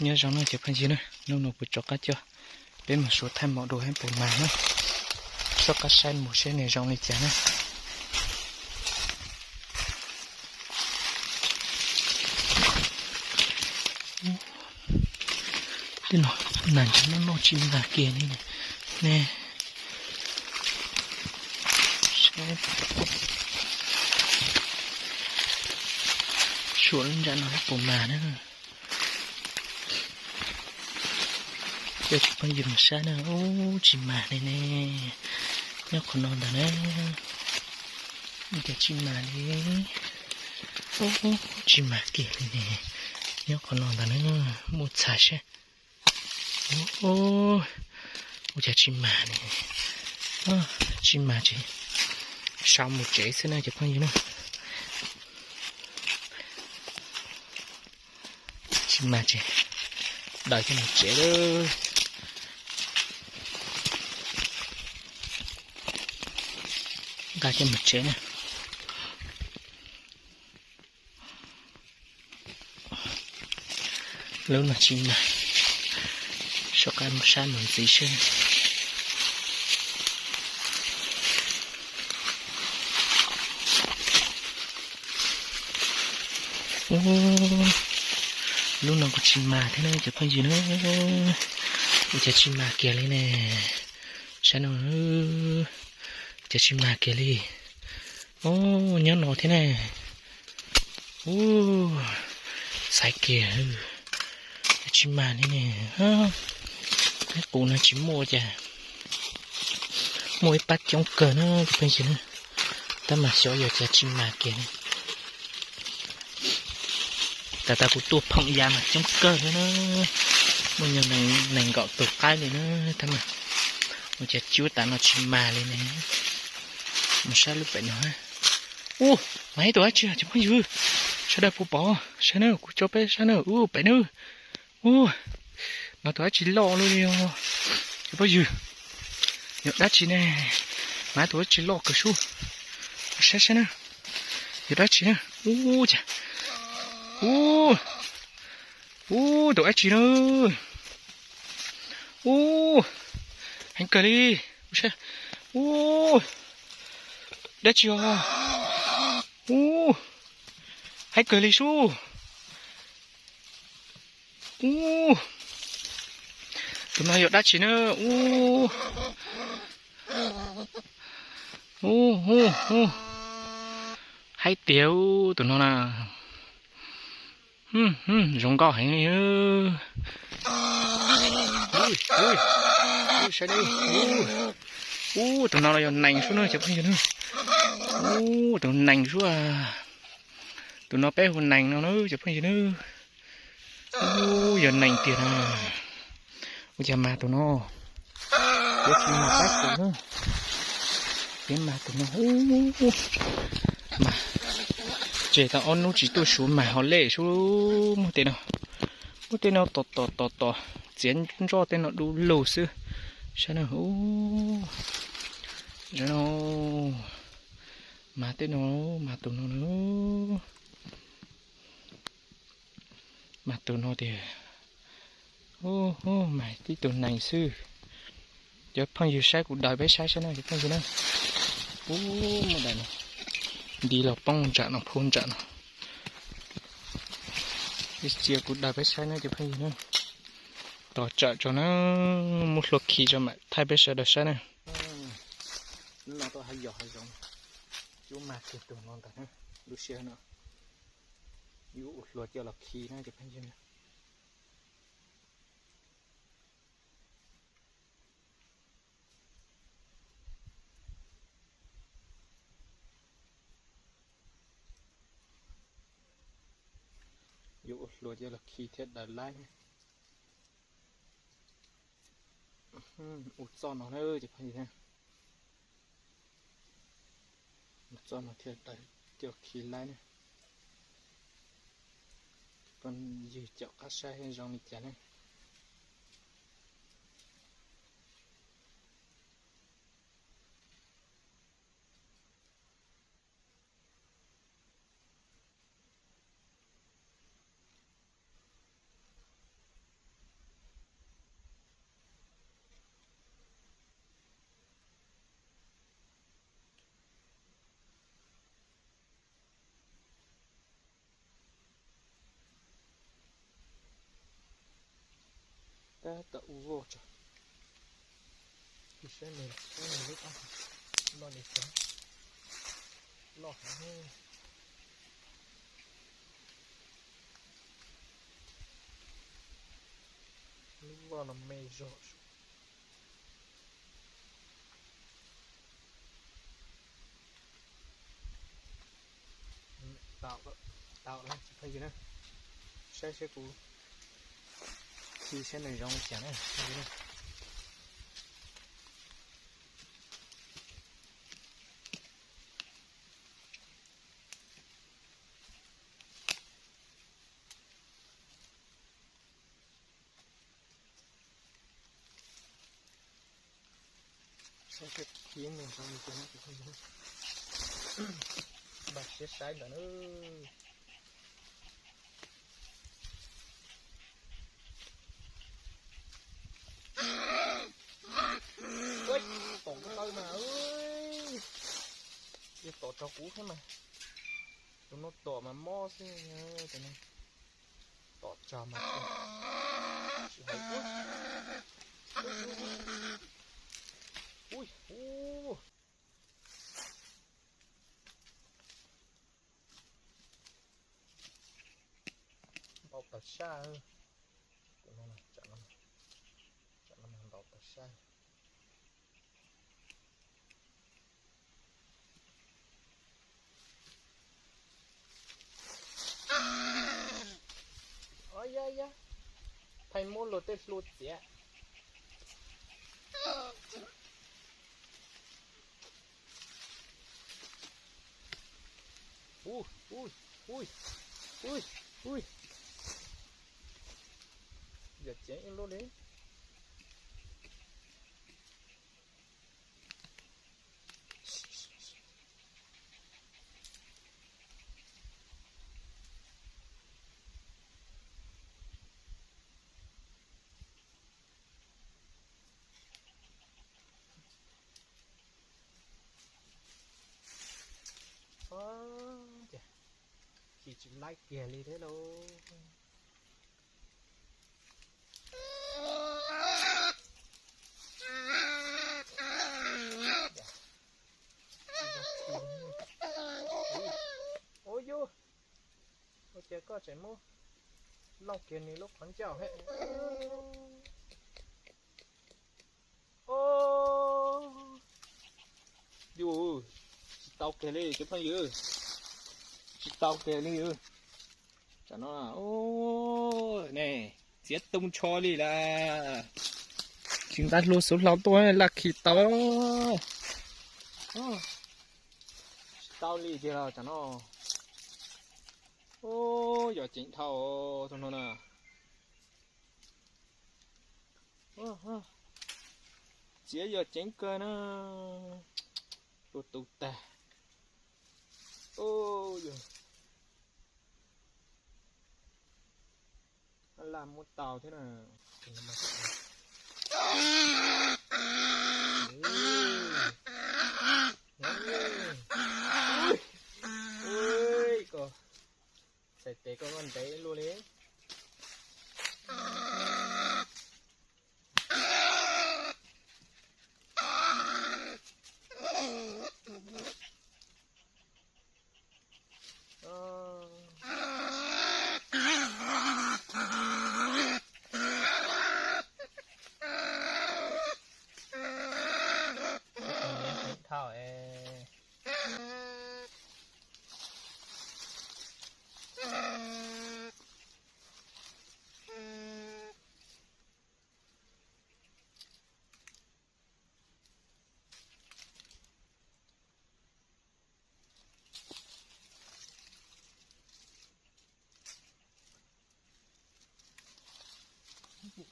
Nyob zoo na cov phooj ywg na, hnub no kuv rov qab coj peb mus suav thaij mom dua seb puas mag na. Soj qab saib mus seb nws zoo li cas na. Tej no nag ntshe muaj noj tsis mag kiag li ne. Saib, suav lub nram no puas mag na. Coj cov phooj ywg mus saib na, ub tsis mag li ne. Nyob qhov no ntag na. Ub cas tsis mag li. Ub tsis mag kiag li ne. Nyob qhov no ntag na, muaj txhais seb. Ub, ub cas tsis mag li. Tsis mag ces sau mus tsev xwb na cov phooj ywg na. Tsis mag ces daws coj mus tsev lawm. Nqa coj mus tsev na. Lub no tsis mag, soj qab saib mus ntxiv seb. Ub, lub no kuj tsis mag thiab na cov phooj ywg na. Ub cas tsis mag kiag li ne. Saib no, cas tsis mag kiag li. Ub, nyob no thiab ne. Ub, xaiv kiag, tsis mag li ne. Qub no tsis muaj cas, muaj ib pab coob kawg na cov phooj ywg na. Tab mas xyov yog cas tsis mag kiag li. Tas tas kuv tuaj phoom ya mas coob kawg thiab na. Muaj nyuag nees nkaum tus qaib li na. Tab mas ua cas cuab tas no tsis mag li ne. Mus saib lub pem no. Ub, mas ib tug dab tsi cov phooj ywg, sawv daws puas pom? Saib na, kuv tso peb saib na, ub pem na. Ub, mas tus dab tsi loj luaj li os cov phooj ywg. Yog dab tsi ne? Mas tus dab tsi loj kawg sub. Saib saib na, yog dab tsi na. Ub cas, ub, ub tus dab tsi na. Ub, heev kawg li. Ub, dab tsi os. Ub, heev kawg li sub. Ub, tus no yog dab tsi na? Ub, ub, ub, haib tiag tus no na. Zoo nkauj heev li. Ub, tus no yog nees sub na cov phooj ywg na. Ub, tus nees sub. Tus no peb hu nees no na cov phooj ywg na. Ub, yog nees tiag na. Ua cas mag tus no, tias tsis mag pab tus na, tias mag tus no. Mas tseg tau ob hnub tsis tuaj suav mas ho lej sub. Muaj tej no, muaj tej no tom tom tom tom txiav ntsoj tej no du lug xwb. Saib no, no, mas tej no, mas tus no na. Mas tus no tias, mas tib tug nees xwb. Cov phooj ywg saib kuv daws peb saib saib na cov phooj ywg na. Ub, muaj daim no nti los poob ntsam no, phu ntsam no. Cia kuv daws peb saib na cov phooj ywg na. Tos tsam tso na, muab hlua khi tso mam thaij peb sawv daws saib na. Hnub no tuaj hav yos hav zoov, cub mag kiag tus no ntag na, lub sij hawm no. Yuav ua hlua coj los khi na cov phooj ywg na. Yuav ua hlua coj los khi thiab daws laib. Ua txoj no na cov phooj ywg na. Ua txoj no thiaj daws coj khi laib na. Cov phooj ywg caum qab saib zoo li cas na. Tau u voj tso. Khi saib nws, saib nws lub ab loj li cas. Loj heev. Lub voj no me zog. Tau, tau lawm cov phooj ywg na. Saib seb kuv khi saib nws zoo li cas na. Saib seb khi nws zoo li cas na cov phooj ywg. Npaj siab saib ntawm na. Tom tau mas, yog tom rau kuv thiab mas. Tus no tom mas mob xwb, tus no tom tsawg mas tsis hais. Ui, ui, npau tawg sab. Tus no, tsam no mas npau tawg sab. Yog, yog, pheej muab luag tej hlua txiav. Ui, ui, ui, ui, ui. Yog ceev ib lub li. Ua cas khi tsis laib kiag li thiab lauj. Ua yus, ua cas koj tseem muab loj kiag nws lub qhov ncauj he. O, yus, tsis tau kiag li cov phooj ywg, tsis tau kiag li. Tam no, ne, txiav tu nrho li lawm. Tsis nqa hlua xuv hlau tuaj laj khi tau. Tsis tau li tiag los tam no. Yog ceev dhau tus no na. Txiav yog ceev kawg na. Tus tus tag. Laj muab tau thiab na. Ui, koj txhais tes koj muab ntev luaj li. Thauj es.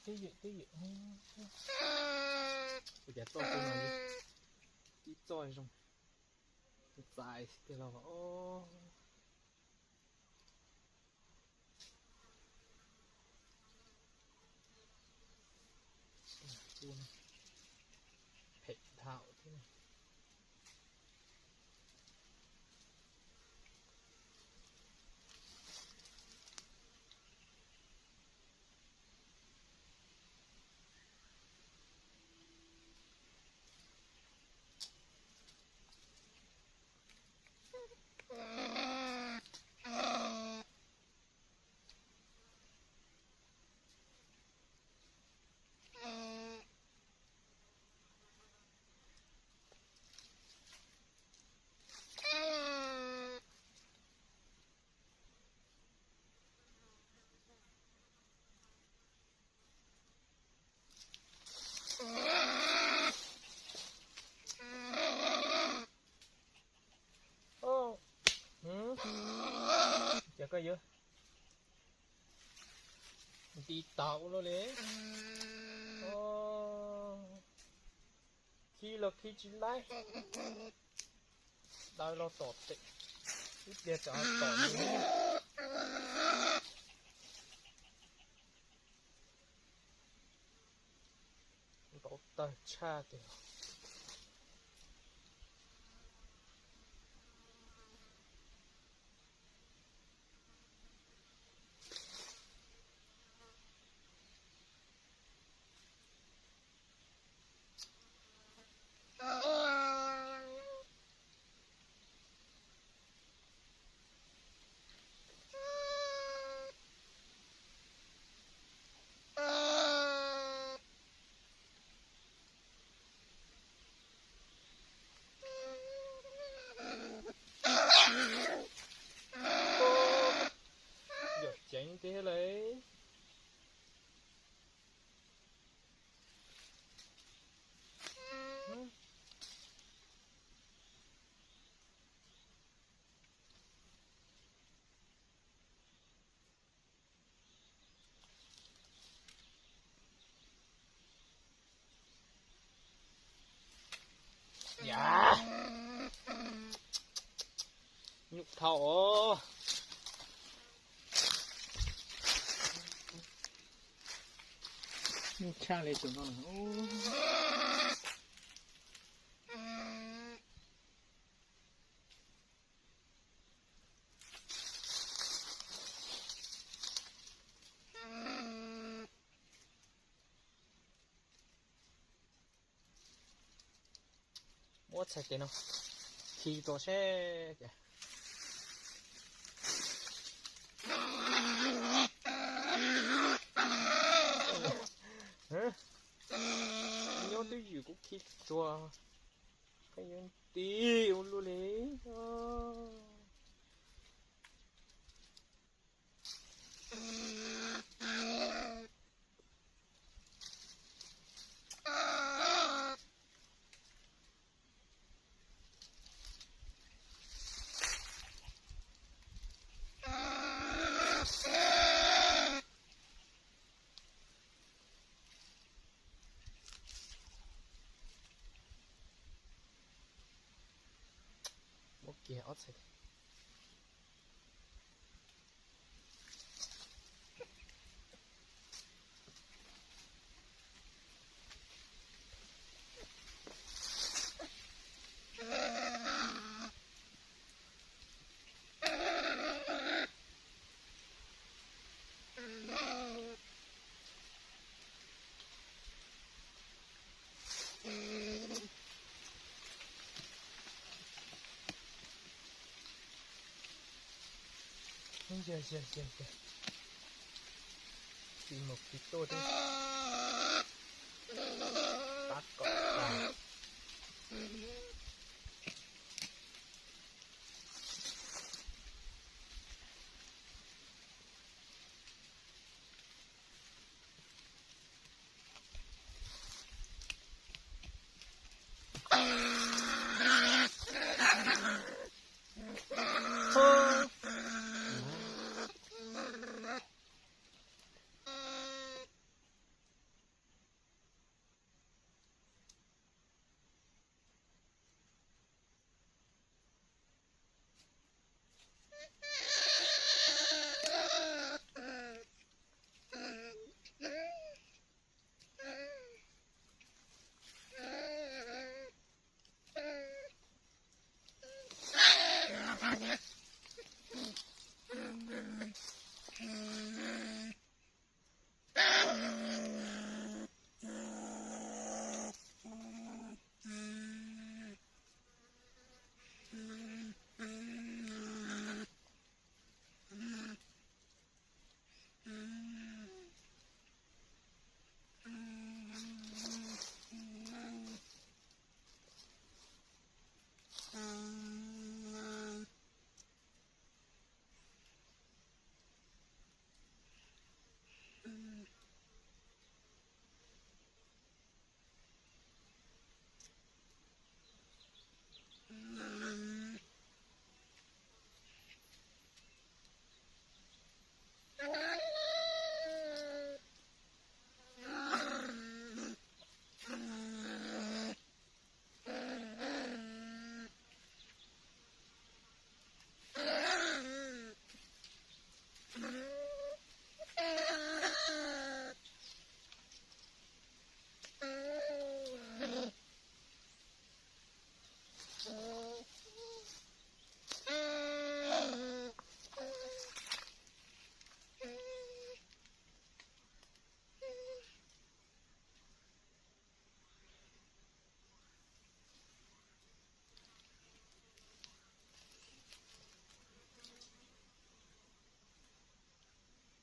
Twb ywm, twb ywm, twb ywm. Ua cas txoj no tib txoj zoo, txais tiag los. Phem dhau thiab. Nti tau ua luaj li. Khib los khib tsis laib. Daws los tom tes, ib pliag tsam tom li. Ntaus tawg tshaj tiag. Yog ceev tiag lawm. Yam, nyuj dhau os. Nyuj tshaj li tus no. Muab txhais tes no khi rau seb. Nyob twj ywm kuv khi tsuag, pheej yuav nti ua luaj li. Muab kiag ob txhais. Tis mus khi tuaj thiab. Tab kom tag.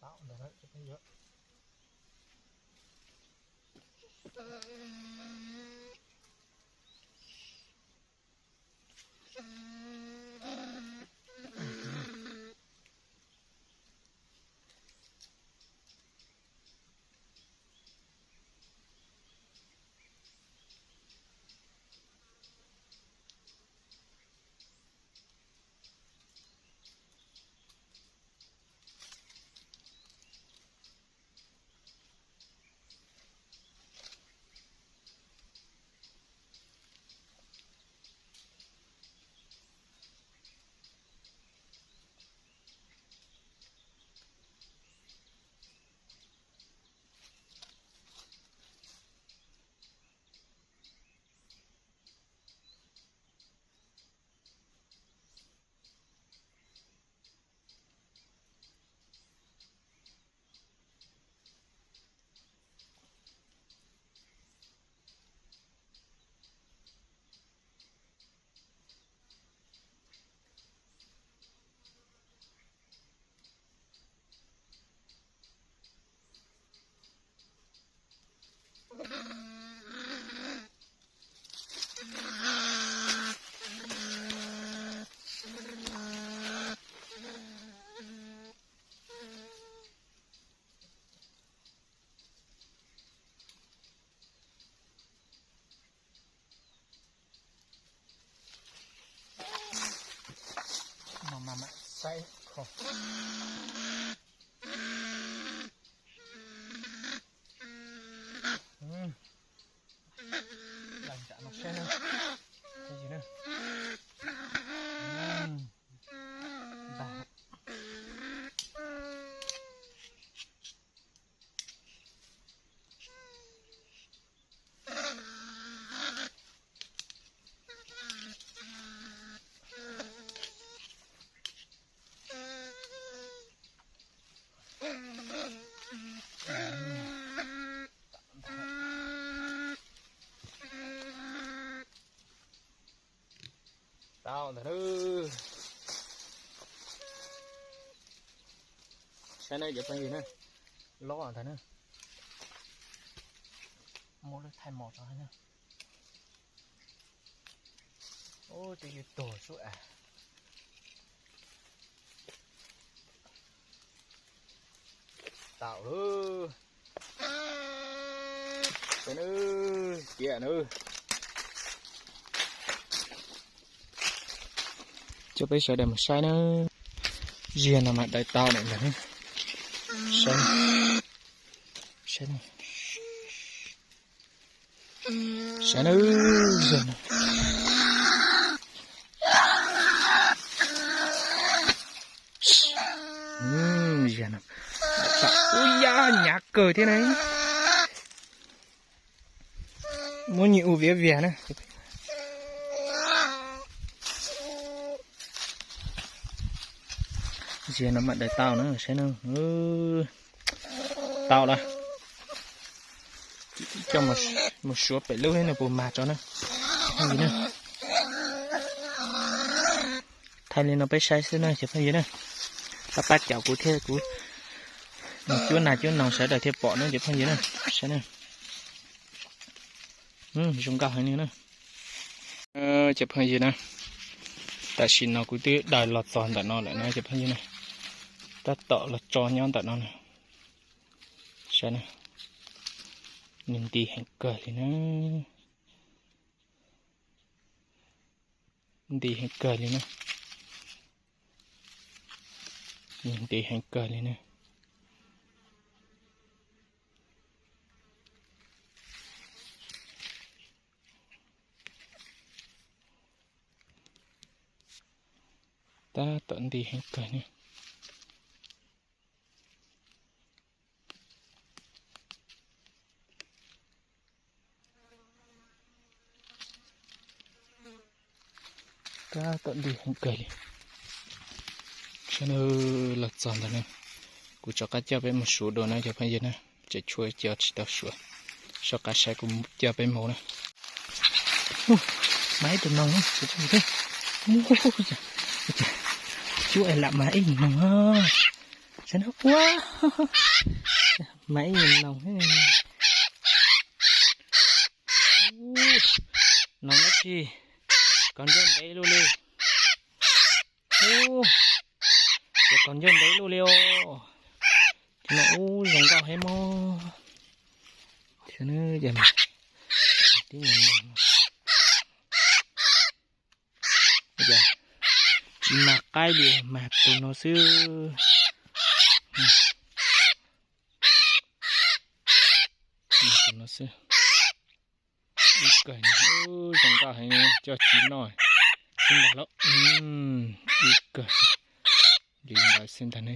Tau ntawd na cov phooj ywg. No mas mam saib kho. Laj ntsam no saib na. Ntag. Tau ntawd na. Saib na cov phooj ywg na, lob ntawd na. Muab lub thaij mos tso na. Ub, twb yuav tuag sub as. Tau lawm. Saib na, ciam na. Coj peb sawv daws mus saib na. Ziag no mas daws tau lawm ntag. Saib, saib na. Saib na, ziag no. Ziag no. Ub, yaj nyav kawg thiab na. Muab nyias ua viav vias na. Ziag no mam daws tau na, saib na. Tau lawm. Coj mus suav pem lub no puas mag tso na. Thaij li no peb saib xwb na cov phooj ywg na. Pab pab caum kuv thiab, kuv mus cuab nas cuab noog sawv daws thiaj pom na cov phooj ywg na. Saib na. Zoo nkauj heev li na. Cov phooj ywg na, tam sim no kuv twb daws los txog ntawm no lawm na cov phooj ywg na. Tab tom los tso nyob ntawm no na. Saib na, nws nti heev kawg li na. Nti heev kawg li na. Nti heev kawg li na. Tab tom nti heev kawg na. Tab tom nti heev kawg li. Saib na, los txog ntawm no, kuv rov qab coj peb mus suav dua na cov phooj ywg na. Tseem tshuav cov tsis tau suav, soj qab saib kuv coj peb mus na. Mas ib tug noog, cuab es lam mas ib noog. Saib no, ua, mas ib yam noog, noog dab tsi, kov ncauj ntev luaj li. Ub, ces kov ncauj ntev luaj li os. Ces no ub zoo nkauj heev mog. Tib, tsis mag qaib li, mag tus no xwb. Mag tus no xwb. Ib kawg, zoo nkauj heev, coj tsis noj, xwb ntag lauj. Ib kawg li ntawd xwb ntag ne.